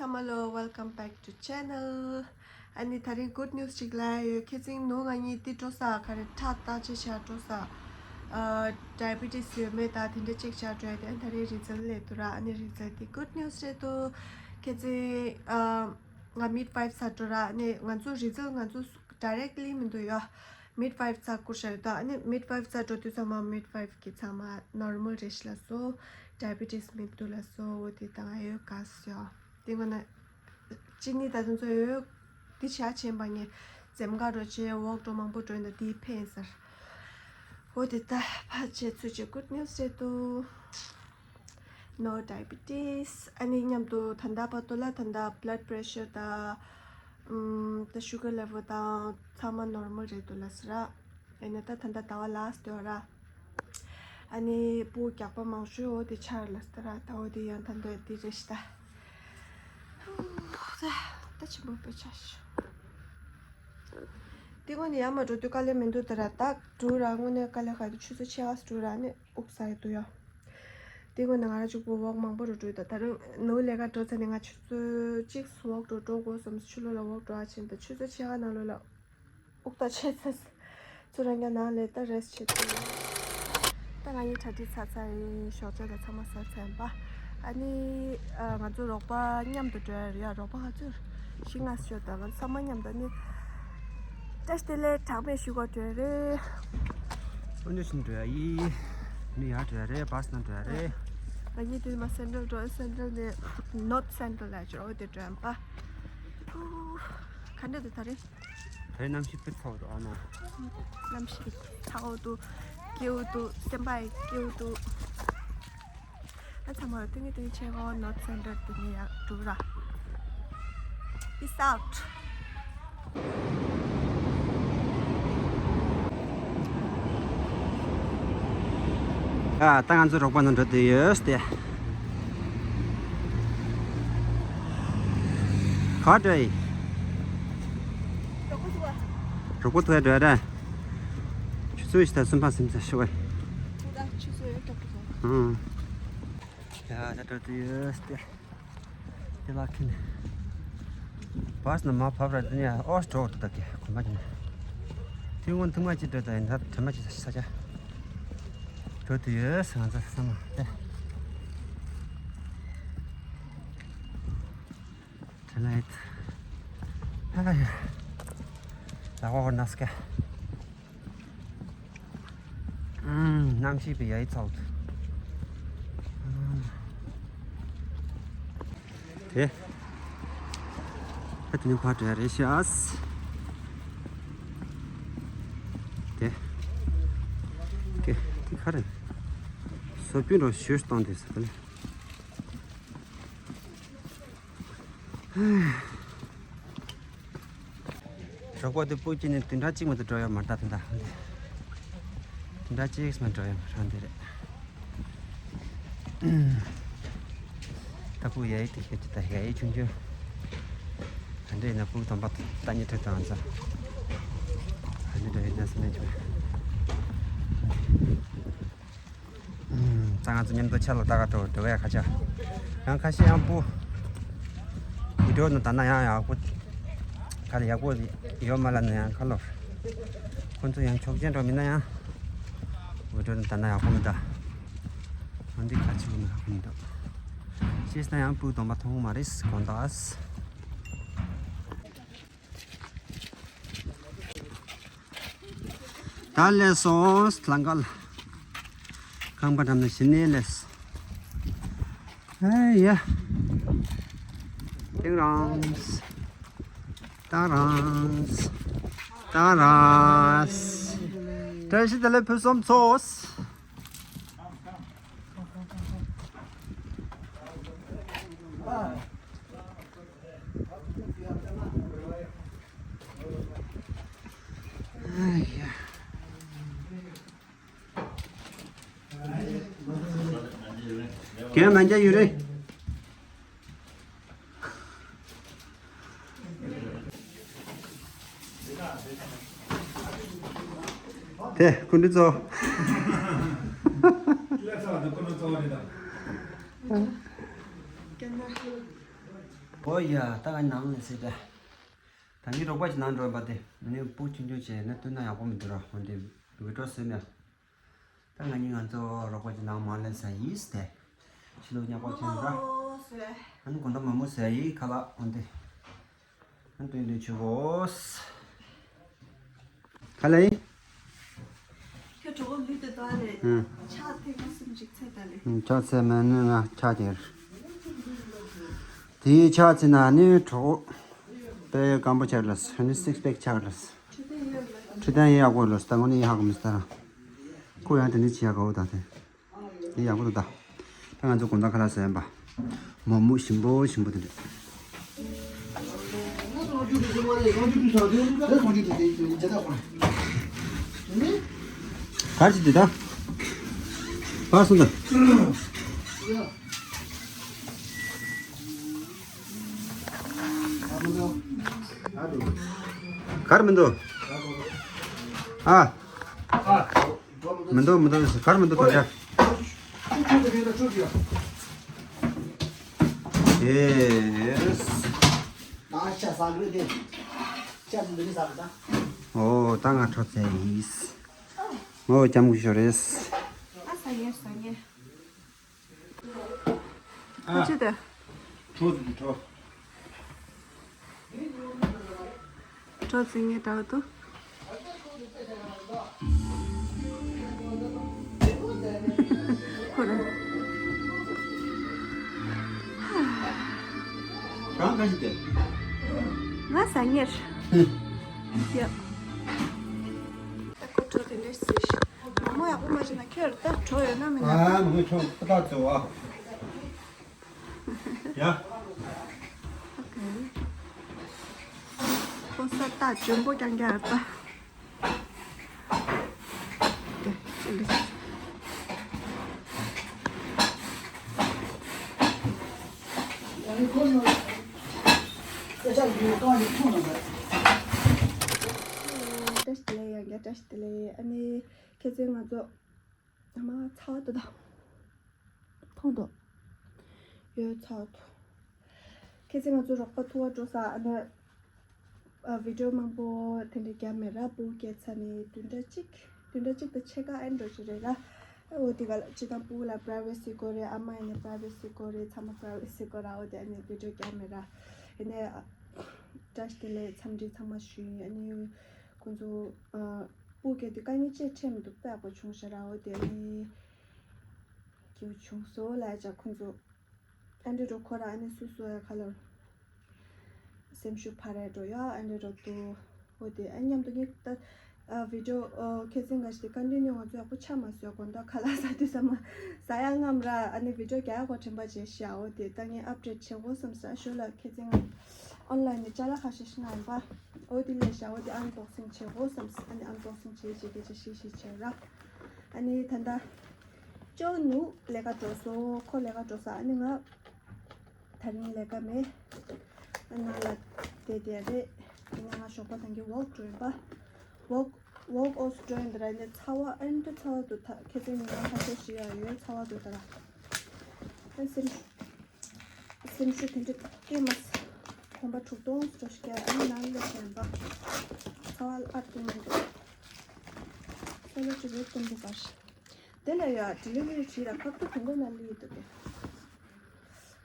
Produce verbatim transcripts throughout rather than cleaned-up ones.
ཚང་མ་ལོ། Welcome back to channel. ཨ་ནི་ད་རིང་good news ཅིག་ལབ་ཡོད། ཁྱེད་ཚིང་ནུ་ང་གཉིས་ཏི་འགྲོ་ས་ག་རེ་ཁྲག་བརྟག་དཔྱད་བྱ་འགྲོ་ས། ཨ་diabetes ཡོད་མེད་ད་དེ་འདྲ་check བྱ་འགྲོ་ཡ་དེ། ཨ་ད་རིང་result སླེབས་འདུག་ར། ཨ་ནི་result དེ་good news རེད་འདུག་ཁྱེད་ཚིང་ཨ་ང་midwife ཚ་འགྲོ་ར། ཨ་ནི་ང་ཚོ་result ང་ཚོ་directly མི་འདུག་ཡ། midwife ཚ་བསྐུར་བཞག་ཡོད་ད། ཨ་ནི་midwife ཚ་འགྲོ་དུས་ཚང་མ་midwife གིས་ཚང་མ་normal རེད་ཤག་ལབ་སོང་། diabetes མི་འདུག་ལབ་སོང་། འོ་དེ་ད་ང་ཡོད་ག་སོ་ཡ། དེ་ངོ་ན་ཅི་ནི་ད་དུང་ཚོ་ཡོད། དེ་བྱ་ཆེན་པ་ངས་འཛེམ་ག་འགྲོ་ཆེ་walk འགྲོ་མང་པོ་འགྲོ་ཡིན་ད་དེ་ཕན་ཟེར། འོ་དེ་ད་ཕ་ཆེ་ཚུལ་ཆེ་good news རེད་འདུག no diabetes ཨ་ནི་མཉམ་དུ་ད་ལྟ་བར་དུ་ལ་ད་ལྟ་blood pressure ད་ཨམ་ད་sugar level དང་ཚང་མ་normal རེད་འདུག་ལབ་ཟེར་ར། ཨ་ནི་ད་ད་ལྟ་ཟླ་བ་last ཡོད་ར། ཨ་ནི་སྤུ་རྒྱགས་པ་མང་ཤོས་འོ་དེ་ཆར་ལ་སྟེ་ར། ད་འོ་དེ་ཡང་ད་འདོད་དེ་རེ་ཞིག་ད། ད་ད་ཆེན་པོ་དཔེ་ཆ་ཞིག་དེ་ངོ་ནས་ཡར་མར་འགྲོ་དུས་དཀའ་ལས་མི་འདུག་ད་ར། ད་འགྲོ་ར་དངོས་གནས་དཀའ་ལས་ཁག་གི་ཆུ་ཚོད་ཕྱེད་ཀ་འགྲོ་ར་ནི་དབུགས་ས་ཡི་འདུག་ཡ། དེ་ངོ་ནས་ང་ར་གཅིག་པུ་walk མང་པོ་རུ་འགྲོ་ཡོད་ད། ད་རུང་ནུ་ལས་ཀ་འགྲོ་ཚར་ནས་ང་ཆུ་ཚོད་གཅིག་walk འགྲོ་འགྲོ་དགོས་བསམ། ཆུ་ལོག་ལ་walk འགྲོ་ཨ་ཕྱིན་ད་ཆུ་ཚོད་ཕྱེད་ཀ་ནང་ལོགས་ལ། དབུགས་ཐག་ཆད་ཚར། ཚུར་རང་རྒྱ་ནང་ལས་ད་rest བྱེད་དུས། ད་ང་གཉིས་གྲ་སྒྲིག་ཚར་ཚར་ཡིན། ཞོགས་ཇ་དང་ཚང་མ་ཟ་ཚར་ཡིན་པ། ཨ་ནི་ཨ་ང་ཚོ་རོགས་པ་མཉམ་དུ་འགྲོ་ཡ་རེད་ཡ། རོགས་པ་ང་ཚོ་བཞི་ལྔ་ཞོགས་ད་ང་ཚང་མ་མཉམ་དུ་ནི། བཀྲ་ཤིས་བདེ་ལེགས་གྲངས་མེད་ཞུ་དགོས་འགྲོ་ཡ་རེད། ཨ་ནི་ཤིན་འགྲོ་ཡ་ཡིན། ནི་ཡར་འགྲོ་ཡ་རེད། bus ནང་འགྲོ་ཡ་རེད། ང་གཉིས་དུས་མ་central འགྲོ། central ནས་north central ལ་འགྲོ་འོ་དེ་འགྲོ་ཡ་ཡིན་པ། ཧུ། ག་འདྲ་འདུག་ད་རེས། དེ་གནམ་གཤིས་དཔེ་ཚ་བོ་འདུག་ཨ་ནི། གནམ་གཤིས་ཚ་བོ་འདུག་སྐྱིད་པོ་འདུག་སེམས་པ་ཡང་སྐྱིད་པོ་འདུག་ཨ་ཚང་མ་ལ་ཐུགས་རྗེ་ཆེ། ཆེ་གོ north central དེ་ནས་ཡར་འགྲོ་ར། Peace out. ཨ་ད་ང་ཚོ་རོགས་པ་ནང་འགྲོ་དུས་ཡོད་དེ། ག་འདྲ་ཡིན། རོགས་པ་ཐུག་ཡ་འགྲོ་ཡ་ར། ཆུ་ཚོད་བཞི་དང་སུམ་པ་ཟིན་ཚར་ཤོག་ཨེ། ཡ་ད་འགྲོ་དུས་ཡོད་དེ། དེ་ལ་ཁྱེར་ནས། bus ནང་མར་བབས་ར་དེ་ནས་ཨོ་འགྲོ་འགྲོ་ད་གི་གོམ་པ་དེ་ནས། ཐེངས་དབང་ཐེངས་མ་གཅིག་འགྲོ་ད་ཡིན་ད་དྲན་མ་གཅིག་ས་ཆ། འགྲོ་དུས་ཡོད་ང་ཚོ་ཚང་མ་དེ། དེ་ལ་ཡིན། ཨ་ཡ། ལ་ཝ་ནས་ཀ་ཨུམ། གནམ་གཤིས་པའི་ཡ་ཡི་ཚ་བོ་འདུག་དེ། ཨ་དེ་ནི་ཕར་འགྲོ་ཡ་རེད་ཤག་དེ། དེ་དེ་ག་རེ། བཟོ་བཅོས་འགྲོ་ཞོལ་གཏོང་དེ་ཟེར་དེ་ལ། རོགས་པ་དེ་སྤུ་གཅིག་ནས་བདུན་ཕྲག་གཅིག་མ་གཏོགས་འགྲོ་ཡོད་མ་རེད་ད། ད་བདུན་ཕྲག་གཅིག་མ་འགྲོ་ཡོད་མ་རེད་འདི་རེད། ད་སྤུ་ཡ་ཡི་དེ་ཤེས་ཀྱི་ད་ཡ་ཡི་ཆུང་ཆུང་། ད་འདྲ་ཡིན་ན་སྤུ་སྡོམ་པ་ལྟ་ཉི་ཁྲི་དང་ཚ། ད་འདྲ་ཡིན་ན་སེམས་ནས་ཆུང་། ད་ང་ཚོ་མཉམ་དུ་ཆ་ལ་ལྟ་ག་འགྲོ་འགྲོ་བས་ཁ་ཆ། ཡང་ཁ་ཤས་ཡང་སྤུ། video ནང་ལྟ་ན་ཡང་ཡག་པོ། ག་ལ་ཡག་པོ་ཡོད་མ་ལ་ན་ཡང་ཁ་ལོ། ཁོ་ཚོ་ཡང་ཆོག་མཆན་འགྲོ་མིན་ན་ཡང་། video ནང་ལྟ་ན་ཡག་པོ་མི་འདུག་འོན་ཏེ་ཁ་ཆུ་ནི་ཡག་པོ་མི་འདུག་ཤེས་ན་ཡང་སྤུ་སྡོམ་པ་མཐོང་མ་རེད་དགོངས་དག་ད་སླེབས་སོང་ལམ་ཁ་ལ། ཁང་པ་འགྲམ་ནས་གཞི་ནས་སླེབས། ཨེ་ཡ། ཏིང་རང་། ཏང་རང་། ཏང་རང་། བཀྲ་ཤིས་བདེ་ལེགས་ཕུན་སུམ་ཚོགས། རྒན་ལན་རྒྱ་ཡོད་རེད། དེ་སྐུ་མགྲོན་ཚོ། སྐྱེ་ན། ཨོ་ཡ། ད་ང་ནང་ལ་ཟེར་ད། ད་ངའི་རོགས་པ་ཅིག་ནང་འགྲོ་བ་དེ་ནི་སྤུ་ཆུང་ཆུང་བྱས་ན་བཏུང་ན་ཡག་པོ་མི་འདུག་ར། འོན་ཏེ་བི་ཀྲོ་ཟེར་ནས། ད་ང་གཉིས་ང་ཚོ་རོགས་པ་ཅིག་ནང་མ་ལས་ས་ཡིས་ཏེ། ཕྱི་ལོགས་ཉག་པ་ཆེན་འདྲ། ཨ་ནི་གོང་ད་མ་མོ་ཟེར་ཡིས་ཁ་ལག་འོན་ཏེ། ཨ་ནི་སྟོན་སྟོན་ཆུ་བོ། ག་ལ་ཡིན། ཁྱོད་གྲོགས་པོ་ལུས་དེ་ལྟ་ལས། ཨང་། ཕྱག་ཐེངས་མ་གསུམ་ཞིག་ཚད་ལྟ་ལས། ཨང་། ཕྱག་ཚད་མ་ནི་ང་ཕྱག་དེར། དེའི་ཕྱག་ཚད་ན་ནི་གྲོགས་པོ་དཔེ་སྐམ་པོ་ཆགས་ལ། ཨ་ནི་སིགས་པེག་ཆགས་ལ། འཕྲོད་བསྟེན་ཡག་པོ་ལ་ད་ངོ་ནི་ཡག་གི་མི་སྟ་ར། ཁོ་ཡང་དེ་ནི་ཅི་ཡག་གའོ་ད་དེ། དེ་ཡག་པོ་འདུག་ད། ད་ང་ཚོ་དགོང་དག་ཁ་ལག་ཟ་ཡིན་པ། མོག་མོག་ཞིམ་པོ་ཞིམ་པོ་དེ་འདྲ། གར་ཅི་དེ་ད། བ་སོང་ད། གར་མི་འདུག་ཨ། མི་འདུག་མི་འདུག་གར་མི་འདུག་ད་ཆ། ཡེས། ཨོ་ད་ང་ཁྲོ་ཚེ་ཡིས། ངོ་སྐྱམ་གུ་ཤོར་རེས། ཨ་ས་ངེ་ས་ངེ། ཨ། ཅི་དེ། ཁྲོ་ཚུ་གི་ཁྲོ། ཁྲོ་ཚུ་ངེ་དྲག་ཏུ། ཁོ་རང་། རང་ག་ཞིག་དེ། ང་ཟ་ངེར། ཡ། ད་ཁོ་ཁྲོ་དེ་འདྲས་སྲིད། མ་མོ་ཡག་པོ་མ་བྱས་ན་ཁྱོད་ད་ཁྲོ་ཡོད་ན་མིན་ན། ཨ་མ་ངའི་ཁྲོ་ཏག་ཏག་བཙལ་བ། ཡ། ཁོ་ས་ད་འཇོན་པོ་རྐྱང་རྐྱང་ཡོད་ད། དེ་ཅི་འདྲ་ཞིག་བཀྲ་ཤིས་བདེ་ལེགས། ཡང་བསྐྱར་བཀྲ་ཤིས་བདེ་ལེགས། ཨ་ནི་ཁྱེད་ཚོས་ང་ཚོ། ཨ་མ་ཚ་བ་འདུག་ད། མཐོང་འདུག་ཡོད་ཚ་བ་འདུག་ཁྱེད་ཚོས་ང་ཚོ་རོགས་པ་ཐུག་པ་འགྲོ་ས་ཨ་ནི། ཨ་བི་ཌིའོ་མང་པོ་དེ་འདྲ་བརྒྱབ་མེད་ར། སྤུ་སྐྱེས་ཚར་ནས་བདུན་ཕྲག་གཅིག་བདུན་ཕྲག་གཅིག་དང་ཕྱེད་ཀ་ཨེ་འགྲོ་ཅིག་རེད་ར། འོ་དེ་ག་ལ་སྤྱིར་བཏང་སྤུ་ལ་པ་རའི་ཝེ་སི་དགོས་རེད། ཨ་མ་ཡིན་ནའི་པ་རའི་ཝེ་སི་དགོས་རེད། ཚང་མ་པ་རའི་ཝེ་སི་དགོས་ར། འོ་དེ་ཨ་ནི་བི་ཌིའོ་བརྒྱབ་མེད་ར། ཡིན་ནའི་ཨ། བཀྲ་ཤིས་བདེ་ལེགས་འཚམས་འདྲི་ཚང་མ་ཞུ་ཡིན། ཨ་ནི་ཁོང་ཚོ་ཨ། སྤུ་སྐྱེས་དེ་དཀའ་ངལ་ཅིག་འཕྲད་མི་འདུག་དཔེ་ཡག་པོ་བྱུང་ཤག་ར། འོ་དེ་ཨ་ནི་སྐྱིད་པོ་བྱུང་སོང་ལབ་ཡ་ཅག་ཁོང་ཚོ་ཨ་འདྲ་འགྲོ་ཁོ་ར། ཨ་ནི་སུ་སུ་ཡ་ཁ་ལོར་སེམས་ཤུགས་འཕར་ར་འགྲོ་ཡ་ཨ་འདྲ་འགྲོ་འདུག་འོ་དེ་ཨ་མཉམ་དུ་ངས་ད་ཨ་བི་ཌིའོ་ཨ་ཁྱེད་ཚོའི་ང་ཞིག་དེ་ཀོན་ཊི་ནིའུ་ང་ཚོ་ཡག་པོ་ཆགས་མ་སོང་། དགོང་དག་ཁ་ལག་ཟ་དུས་ཙམ་མ་ཟ་ཡ་རྔམ་ར། ཨ་ནི་བི་ཌིའོ་རྒྱག་ཡ་གོ་དྲན་པ་བྱས་ཤག་འོ་དེ་ད་ངས་ཨབ་ཌེཊ་བྱེད་དགོས་བསམ་སོང་། ཨ་ཞོ་ལ་ཁྱེད་ཚོའི་ང་ཨོན་ལའིན་ནས་ཅ་ལག་ཁ་ཤས་ཤིག་ང་ཡིན་པ། འོ་དེ་ལས་ཤག་འོ་དེ་ཨན་བོག་སིང་བྱེད་དགོས་བསམ་སོང་། ཨ་ནི་ཨན་བོག་སིང་བྱེད་བྱེད་སྐད་ཆ་བཤད་བཤད་བྱས་ར། ཨ་ནི་ད་ལྟ་ཅོ་ནུ་ལས་ཀ་འགྲོ་སོང་། ཁོ་ལས་ཀ་འགྲོ་སོང་། ཨ་ནི་ང་དེ་རིང་ལས་ཀ་མེད། ཨ་ནང་ལ་བསྡད་བསྡད་རེད། དེ་ནས་ང་ཞོགས་པ་ཐང་གི་ཝོག་འགྲོ་ཡིན་པ། ཝོག་ཝོག་ཨོས་འགྲོ་ཡིན་ད་ར། ཨ་ནི་ཚ་བ་ཨ་ནི་ཚ་བ་འདུག་ད་ཁྱེད་ཚོའི་ཉི་མ་ཁ་ཤས་ཤིག་ཡ་ཡོད་ཚ་བ་འདུག་ད་ར། ཨ་སེམས་སེམས་ཤུགས་དེ་འདྲ་སྐྱེས་མ་སོང་། གོམ་པ་དྲུག་སྟོང་ཙམ་ཞིག་བརྒྱབ། ཨ་ནི་ནང་སླེབས་ནས་ཡིན་པ། ཚ་བ་ཨར་ཏིང་མི་འདུག་སོ་ལོ་ཅི་རེད་སྟོན་པོ་གར་ཞིག་དེ་ལ་ཡ་ཌི་ལི་ཝ་རི་བྱས་ལ་ཁབ་ཏུ་དུང་དུ་ན་ལི་འདུག་གས།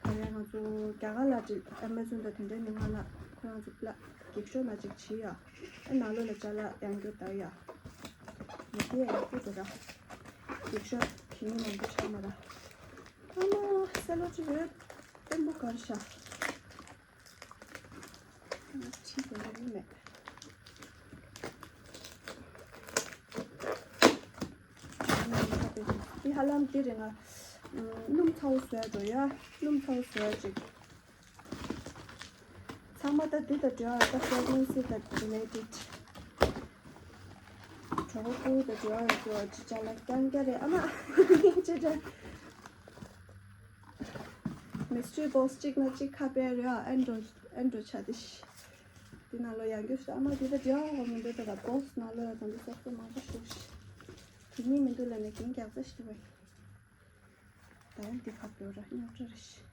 ག་རེ་ང་ཚོ་རྒྱ་གར་ལ་ཌི་ཨ་མེ་ཛོན་དང་དེ་འདྲའི་མི་མང་ལ་ཁོ་རང་ཚོ་པླ་འགྱིག་ཤོག་ན་ཅིག་བྱས་ཡ། ཨ་ནང་ལོགས་ལ་ཅ་ལག་ཡང་རྒྱུ་ད་ཡ། མི་དེ་ཡ་ཡག་པོ་འདུག་ར། འགྱིག་ཤོག་གི་མི་མང་པོ་ཆགས་མ་ར། ཨ་མ་སེ་ལོ་ཅི་རེད་སྟོན་པོ་གར་ཤག་ང་ཁྲིད་དེ་འདྲ་ནི་མེད། འདི་ཧ་ལམ་འདི་རེད། ང་སྣུམ་ཚ་བོ་བཟོས་འགྲོ་ཡ། སྣུམ་ཚ་བོ་བཟོས་ཅིག་ཚང་མ་ད་འདི་དང་འབྲེལ་བ་ད་པྲེག་ནན་སི་དང་རི་ལེ་ཊེཌ། གྲོད་ཁོག་ཀུ་དང་འབྲེལ་བ་ཡོད་རྒྱུ་ཅི་ཅ་ལག་རྐྱང་རྐྱང་རེད། ཨ་མ་ཅི་འདྲ། མི་སི་ཊི་རི་བོག་སི་གཅིག་ན་གཅིག་ཁ་པར་རེད། ཨ་ཨེན་ཌོ་ཨེན་ཌོ་ཆ་དེ་ཤི། དེ་ནང་ལོ་ཡང་རྒྱུ་ཤི་ཨ་མ་དེ་ད་འབྲེལ་བ་མི་འདུག་ད་བོག་སི་ནང་ལོ་ཡང་དང་དེ་སོགས་སོགས་མང་པོ་ཤོག་ཤི། དེ་གཉིས་མི་འདུག་ལ་ནས་གིན་རྒྱག་རྩ་ཤི་བས། ད་ཡང་དེ་ཁ་པར་ར་རྙོག་དྲ་རེ་ཤི།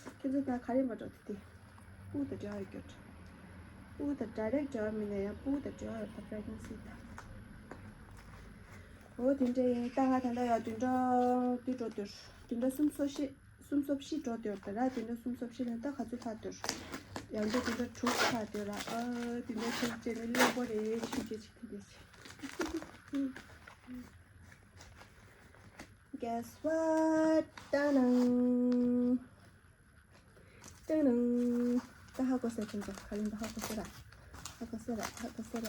ཁྱེད་ཚོ་ད་ག་རེ་མ་འགྲོ་དེ་དེ། སྤུ་གུ་དང་འབྲེལ་བ་ཡོད་རྒྱུ། སྤུ་གུ་དང་direct འབྲེལ་བ་མིན་ན་ཡང་སྤུ་གུ་དང་འབྲེལ་བ་ཡོད་པ་pregnancy དང་། འོ་དེ་འདྲ་ཡིན། ད་ང་ད་ལྟ་ཡང་བདུན་ཕྲག་དུས་འགྲོ་དུས་བདུན་ཕྲག་སུམ་ཅུ་སོ་བཞི། སུམ་ཅུ་སོ་བཞི་འགྲོ་དུས་ད་ར་བདུན་ཕྲག་སུམ་ཅུ་སོ་བཞི་ལ་ད་ག་ཚོད་ལྷག་དུས། ཡང་འདྲ་བདུན་ཕྲག་དྲུག་ལྷག་དུས་ར། ཨ་བདུན་ཕྲག་དྲུག་བྱས་ནས་གླེན་པོ་རེད། ཆུང་ཆུང་ཅིག་ཐུག་གི་ཆེ། Guess what? ཏ་ནང་། ཏ་ནང་། ད་ཧ་གོ་ས་ཁྱེད་ཚོ། ག་ལེན་ད་ཧ་གོ་ས་ར། ཧ་གོ་ས་ར། ཧ་གོ་ས་ར།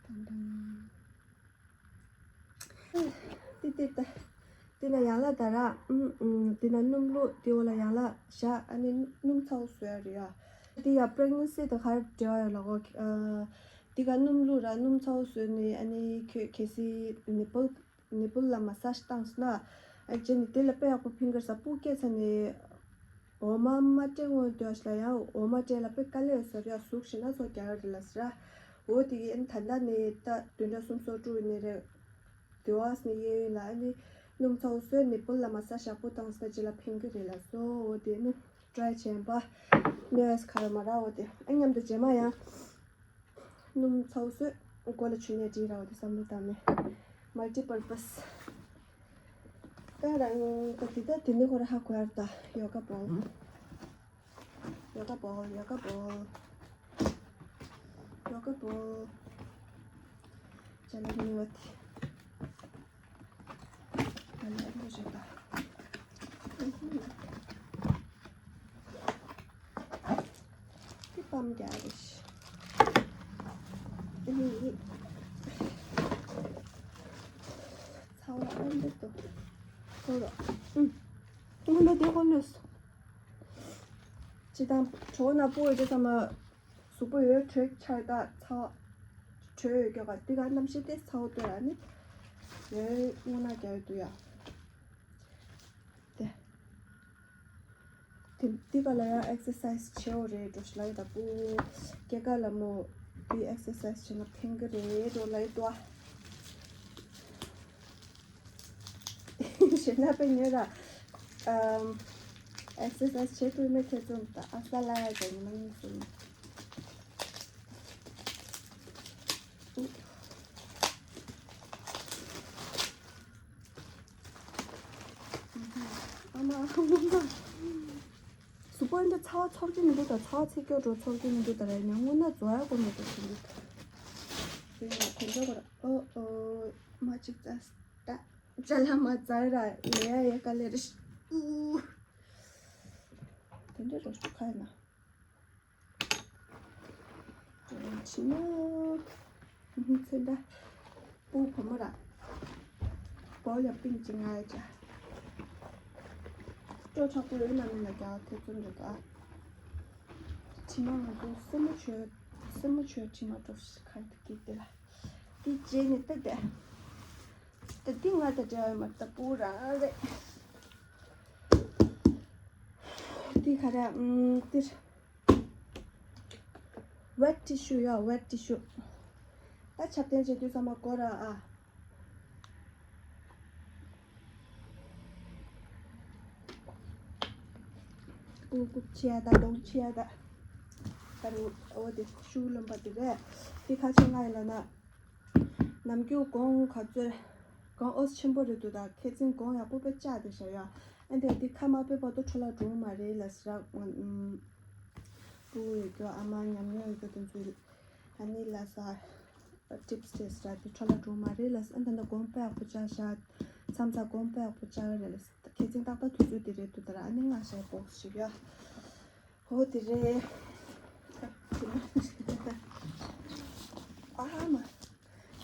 ཏན་ཏན། ཏི་ཏི་ཏ། དེ་ན་ཡང་ལ་ད་ར། ཨུམ་ཨུམ། དེ་ན་སྣུམ་བླུགས། དེ་འོག་ལ་ཡང་ལ་བཞག་ཨ་ནི་སྣུམ་ཚ་བོ་བཟོ་ཡ་རེད་ཡ། དེ་ཡ་pregnancy དང་ག་རེ་འབྲེལ་བ་ཡོད་ལ་གོ། ཨ། དེ་ག་སྣུམ་བླུགས་ར། སྣུམ་ཚ་བོ་བཟོས་ནས་ཨ་ནི་ཁྱོད་གལ་སྲིད་nipple nipple ལ་massage བཏང་སོང་ན། ཨ། རྗེས་ནས་དེ་ལ་དཔེ་ཡག་པོ་ཕན་གི་རེད་ས། སྤུ་སྐྱེས་ཚར་ནས་འོ་མ་མ་སྤྲད་སྔོན་དུ་ཡ་ཞིག་ལ་ཡང་འོ་མ་སྤྲད་ལ་དཔེ་དཀའ་ལས་ཟེར་ཡ། ཟུག་ཞིག་སྣ་ཚོགས་རྒྱག་ཡ་རེད་ལ་ཟེར། འོ་དེ་གི་ཨ་ནི་ད་ལྟ་ནས་ད་བདུན་ཕྲག་སུམ་ཅུ་སོ་དྲུག་ཡིན་ནའི་རེད། དེ་བ་སི་ནི་གཡས་གཡོན་ལ་ཨ་ནི་སྣུམ་ཚ་བོ་བཟོས། nipple ལ་massage ཡག་པོ་བཏང་སོང་ན་རྗེས་ལ་ཕན་གི་རེད་ལ་སོ། འོ་དེ་ནི་try བྱས་པ། གནོད་ཡས་ག་རེ་མ་རག་འོ་དེ། ཨ། མཉམ་དུ་རྗེས་མ་ཡང་སྣུམ་ཚ་བོ་བཟོས། མགོ་ལ་བྱུག་ནས་འགྲིག་ར། འོ་དེ་བསམ་བློ་བཏང་ནས། Multi purpose། ད་རང་ད་དེ་ད་དེ་ནི་ཁོ་ར་ཧ་གོ་ཡ་ར། ད་yoga ball། Yoga ball, yoga ball, yoga ball. ཅ་ལག་ཉོས་ཏེ། ཨ་ལས་འགྲོ་བྱེད་ད། ཏི་པམ་རྒྱག་རེ་ཤི། ཨེ། ཚ་བ་ཨ་འདི་ཏོ། ཁོ་ར། ཨུམ། ཁོ་ལ་དེ་ཁོ་ལོས། སྤྱི་དང་གྲོགས་ནག་པོ་ཡོད་དེ་ཚང་མ་གཟུགས་པོ་ཡོད་དྲོད་ཆར་དག་ཚ་བ་དྲོད་ཡོད་རྒྱུ་ག་དེ་ག་གནམ་གཤིས་ཏེ་ཚ་བོ་ལྟོས་ཨ་ནི་ཡོད་སྔོ་ནག་རྒྱག་ཡོད་དུ་ཡ། དེ་དེ་དེ་ག་ལ་ཡང་exercise བྱེད་འོ་རེད་འགྲོ་ཞིག་ལ་ཡོད་ད་པུ། སྐྱེ་ཀ་ལ་མོ་དེ་exercise བྱེད་ན་ཕན་གི་རེད་འགྲོ་ལ་ཡོད་དོ། ཞེ་ན་པེ་ཉེ་ར། ཨམ། exercise བྱེད་ཐུབ་མེད་ཁྱེད་ཚོ་ད་ཨ་ས་ལ་ཡ་ཅན་མ་ཉིན་སུ། ཨ་མ། གཟུགས་པོ་འདི་ཚ་བ་ཚོར་གྱི་མི་འདུག་ད། ཚ་བ་ཚིག་སྐྱོ་འགྲོ་ཚོར་གྱི་མི་འདུག་ད་ར། ཉང་ངུ་ན་ཛོ་ཡ་གོ་མི་འདུག་ཟིན་འདུག་དེ་ཡང་དེ་འདྲ་གོ་ར། ཨོ་ཨོ། མ་ཅིག་ཙ་ད། ཅ་ལ་མ་ཙ་ར་ལེ་ཡ་ཡེ་ཀ་ལེ་རེ་ཤི། ཨུ། དེ་འདྲ་རོ་ཁ་ན། ཕྱི་ནང་། ཚེ་འདྲ། སྤུ་བུ་མོ་ར། བོ་ཡ་པིན་ཅི་ང་ཡ་ཅ། སྤྲོ་ཆག་པོ་ཡོད་ན་མིན་ན་རྒྱ་ཐེ་ཚོམ་རེད་ད། ཕྱི་ནང་ང་ཚོ་སེན་མོ་ཆོས། སེན་མོ་ཆོས་ཕྱི་མ་འགྲོ་ཤི་ཁ་ཡི་དུ་སྐྱིད་དེ་ལ། དེ་རྗེས་ནི་ལྟ་དེ། ད་འདི་ང་དང་འདྲ་བའི་མ་ལྟ་བུ་རང་རེད། འདི་ག་རེ། ཨམ། འདིར། wet tissue ཡ། wet tissue། ད་ཆབ་བརྟན་བྱེད་དུས་ཙམ་པ་སྒོ་ར་ཨ། ཀུ་ཀུ་ཆེ་ཡ་ད་གདོང་ཆེ་ཡ་ད། ད་རུ་འོ་དེ་ཤུ་ལོན་པ་དེ་རེད། དེ་ཁ་ཆེ་ང་ཡིན་ལ་ན། ནམ་རྒྱུན་གོང་ག་ཚོད། གོང་ཨོས་ཆེན་པོ་རེད་འདུག་ད་ཁེ་ཚིན་གོང་ཡག་པོ་པེ་བཅག་དེ་བཞག་ཡ། ཨ་འདི་དེ་ཁ་མ་པེ་བར་དུ་འཕྲོ་བརླག་འགྲོ་མ་རེད་ལ་ཟེར་ར། སྤུ་གུ་ཡོད་རྒྱུ་ཨ་མ་ཉམས་མྱོང་ཡོད་རྒྱུ་དེ་ཚོའི་ཨ་ནི་ལ་ས་ཊིབ་སི་དེ་ཟེར་ར་དེ་འཕྲོ་བརླག་འགྲོ་མ་རེད་ལ་ཟེར། ཨ་ད་ད་གོང་པེ་ཡག་པོ་བཅག་བཞག་མཚམས་མཚམས་གོང་པེ་ཡག་པོ་བཅག་རེད་ལ་ཟེར། ཁེ་ཚིན་ཏག་ཏག་དུས་ཚོད་དེ་རེད་འདུག་ད་ར། ཨ་ནི་ང་ཞའི་བོག་སི་ཞིག་ཡ། ཧོ་དེ་རེད། ཨ་ཧ་མ།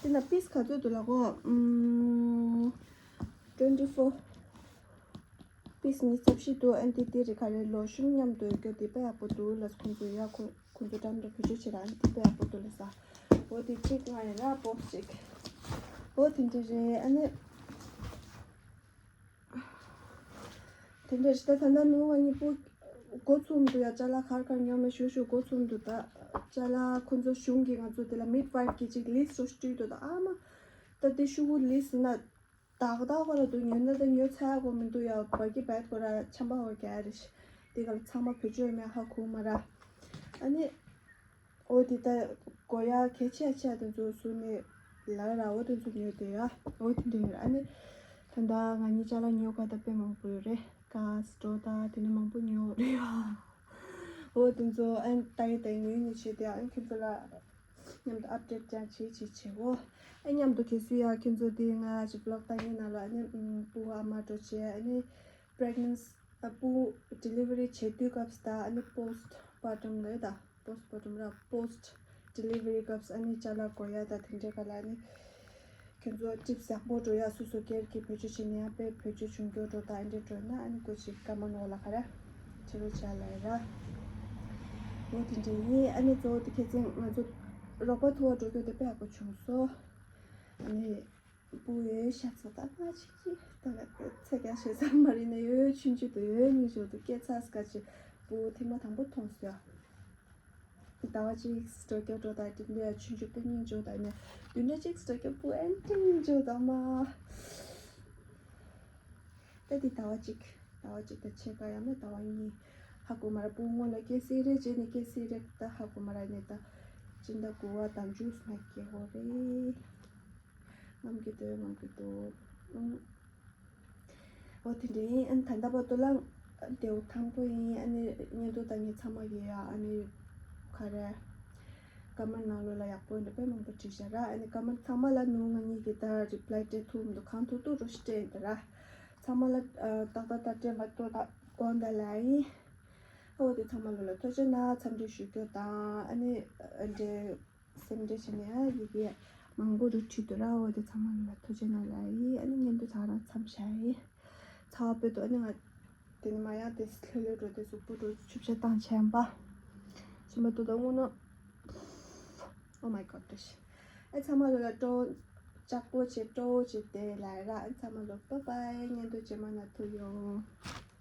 དེ་ན་པིས་ག་ཚོད་འདུག་ལ་གོ། ཨུམ། twenty four། པིས་ཉི་ཤུ་རྩ་བཞི་འདུག་ཨ་འདི་དེ་རེད་ག་རེ་ལོ་ཤུན་མཉམ་དུ་ཡོད་རྒྱུ་དེ་དཔེ་ཡག་པོ་འདུག་ལ་ཁོང་ཚོ་ཡ་ཁོ་ཁོང་ཚོ་འགྲམ་དུ་བེད་སྤྱོད་བྱེད་ར། ཨ་འདི་དཔེ་ཡག་པོ་འདུག་ལ་ས། འོ་དེ་གཅིག་ང་ཡིན་ར་བོག་སི་གཅིག་འོ་དེ་འདྲ་རེད། ཨ་ནི། དེ་འདྲ་ཞིག་ད་ད་ལྟ་ནུ་བ་གཉིས་པོ་འགོ་ཚུགས་འདུག་ཡ། ཅ་ལག་གར་གར་ཉོ་མེད་ཞུ་ཞུ་འགོ་ཚུགས་འདུག་ད་ཅ་ལག་ཁོ་ཚོ་གཞུང་གིས་ང་ཚོ་དེ་ལ་མིད་ཝའིཕ་གི་ཅིག་ལིས་སུ་སྤྲད་འདུག་ད་ཨ་མ། ད་དེ་ཤུ་གུ་ལིས་ན་ ཏག་ཏག་ཁོ་ར་འདུག་ཉོས་ན་ད་ཉོ་ཚར་གོ་མི་འདུག་ཡ། བ་གི་བད་ཁོ་ར་ཆམ་པ་ཧོ་ག་རེ་ཤི། དེ་ག་ལ་ཚང་མ་བེད་སྤྱོད་མེད་ཧ་གོ་མ་ར། ཨ་ནི། ཨོ་དེ་ད་གོ་ཡ་གལ་ཆེ་ཆེ་དེ་ཚོ་སུ་ནས་ལ་ར་འོ་དེ་ཚོ་ཉོས་དེ་ཡ། འོ་དེ་འདྲ་ཡོད་ར། ཨ་ནི། ད་ད་ང་གཉིས་ཅ་ལག་ཉོ་ག་ད་དཔེ་མང་པོ་ཡོད་རེད། ག་སི་ཏོ་ད་དེ་ནས་མང་པོ་ཉོ་རེད་ཡ། འོ་དེ་ཚོ་ཨན་ད་ཡི་ད་ཉོས་ཉོས་བྱས་དེ་ཨན་ཁྱོད་ཚོ་ལ། མཉམ་དུ་ཨབ་ཌེཊ་ཀྱང་བྱེད་བྱེད་བྱེད་འོ། ཨེ་མཉམ་དུ་གལ་སྲིད་ཡ་ཁྱོད་ཚོ་དེ་ང་ཅིག་བི་ལོག་ལྟ་ཉན་ན་ལ་ཨ་ནི་ཨམ་སྤུ་གུ་ཨ་མ་འགྲོ་བྱེད་ཨ་ནི་པི་རེག་ནེན་སི་ཨ་སྤུ་ཌེ་ལི་ཝ་རི་བྱེད་དུས་སྐབས་སུ་ད་ཨ་ནི་པོ་སི་ཊི་པར་ཊམ་ལ་ད་པོ་སི་ཊི་པར་ཊམ་ར་པོ་སི་ཊི་ཌེ་ལི་ཝ་རི་སྐབས་སུ་ཨ་ནི་ཅ་ལག་དགོས་ཡ་ད་དེ་འདྲའི་ག་ལ་ཨ་ནི། ཁྱོད་ཚོ་ཊིབ་སི་ཡག་པོ་འགྲོ་ཡ་སོ་སོ་སྒེར་གྱི་བེད་སྤྱོད་བྱེད་ནས་ཡང་དཔེ་བེད་སྤྱོད་བྱུང་རྒྱུ་འགྲོ་ད་ཨེ་འདྲས་འགྲོ་ན་ཨ་ནི་ཀོ་ཅིག་ཀ་མ་ནོ་ལ་ག་ར་ཁྱེད་རོ་ཆ་ལ་ར། འོ་དེ་འདྲས་ཡིན། ཨ་ནི་གཙོ་བོ་དེ་ཁྱེད་ཚོས་ང་ཚོ་རོགས་པ་ཐུ་བ་འགྲོ་རྒྱུ་དེ་དཔེ་ཡག་པོ་བྱུང་སོ། ཨ་ནི་སྤུ་ཡོད་ཤ་ཚ་ད་ང་ཅིག་གིས་ད་ལ་ཚེ་ག་ཤེས་ས་མ་རེད་ནས་ཡོད་ཆུང་ཆུང་དུ་ཡོད་སྙིང་རྗེ་དུ་སྐད་ཚ་སྐད་ཅིག་སྤུ་ཐེངས་མ་དང་པོ་མཐོང་སོ། ཟླ་བ་གཅིག་སྤྲོ་སྐྱོ་སྤྲོ་དང་དེ་འདྲ་ཆུང་ཆུང་པོ་སྙིང་རྗེ་དང་ནས་བདུན་ཕྲག་གཅིག་སྤྲོ་སྐྱོ་པོ་ཨན་ཏིང་རྗེ་དང་མ། ད་དེ་ཟླ་བ་གཅིག་ཟླ་བ་གཅིག་དང་ཕྱེད་ཀ་ཡང་ན་ཟླ་བ་གཉིས་ཧ་གོ་མ་ར། སྤུ་སྔོན་ལ་སྐྱེ་སྲིད་རེད་ཅེས་ནས་སྐྱེ་སྲིད་རེད་ད་ཧ་གོ་མ་ར་ནས་ད་ཅི་འདྲ་གོ་བ་དང་ཇུས་ན་སྐྱེ་གོ་རེད། ངམ་གི་དོ་ངམ་གི་དོ། ཨང་། འོ་དེ་འདྲ་ཡིན། ཨ་ནི་ད་ལྟ་བར་དུ་ལ་དེའུ་ཐང་པོ་ཡིན། ཨ་ནི་ཉིན་དུ་ད་ངས་ཚང་མ་གི་ཡ་ཨ་ནི་ག་རེ་ཀ་མེན་ཊི་ནང་ལོགས་ལ་ཡག་པོ་འདྲ་དཔེ་མང་པོ་བྲིས་བཞག་ར། ཨ་ནི་ཀ་མེན་ཊི་ཚང་མ་ལ་ནུ་ང་གཉིས་ཀྱི་ད་རི་པི་ལའི་སྤྲད་ཐུབ་མི་འདུག་གང་ཐུབ་ཐུབ་རོ་ཞིག་སྤྲད་ཡིན་ད་ར། ཚང་མ་ལ་ཏག་ཏག་ཏག་སྤྲད་མ་ཐུབ་ད་དགོངས་དག་ལ་ཡིན། འོ་དེ་ཚང་མ་ལོ་ལ་ཐུགས་རྗེ་གནང་འཚམས་འདྲི་ཞུ་རྒྱུ་དང་ཨ་ནི་འདྲ། སེམས་ཁྲལ་བྱས་ནས་ཨ་ཡི་གེ་མང་པོ་རུ་བྲིས་འདུག་ར། འོ་དེ་ཚང་མ་ལ་ཐུགས་རྗེ་གནང་ལ་ཡིན། ཨ་ནི་ཉིན་དུ་ད་རང་མཚམས་བཞག་ཡིན། ཚ་བ་དཔེ་འདུག་ཨ་ནི་ང་དེ་ནི་མ་ཡང་དེ་ལྷོད་ལྷོད་འགྲོ་དེ་གཟུགས་པོ་འགྲོ་ཆུ་བྱ་བཏང་བྱས་པ་ཞིམ་པ་འདུག་ད་དངོས་གནས། Oh my god དེ་ཤི། ཨ་ཚང་མ་ལ་ལ་སྤྲོ་ལྕགས་པོ་བྱེད་སྤྲོ་བོ་བྱེད་དེ་ལ་ར། ཨ་ཚང་མ་ལ་bye bye ཉིན་དུ་རྗེས་མ་ན་ཐུག་ཡོང་།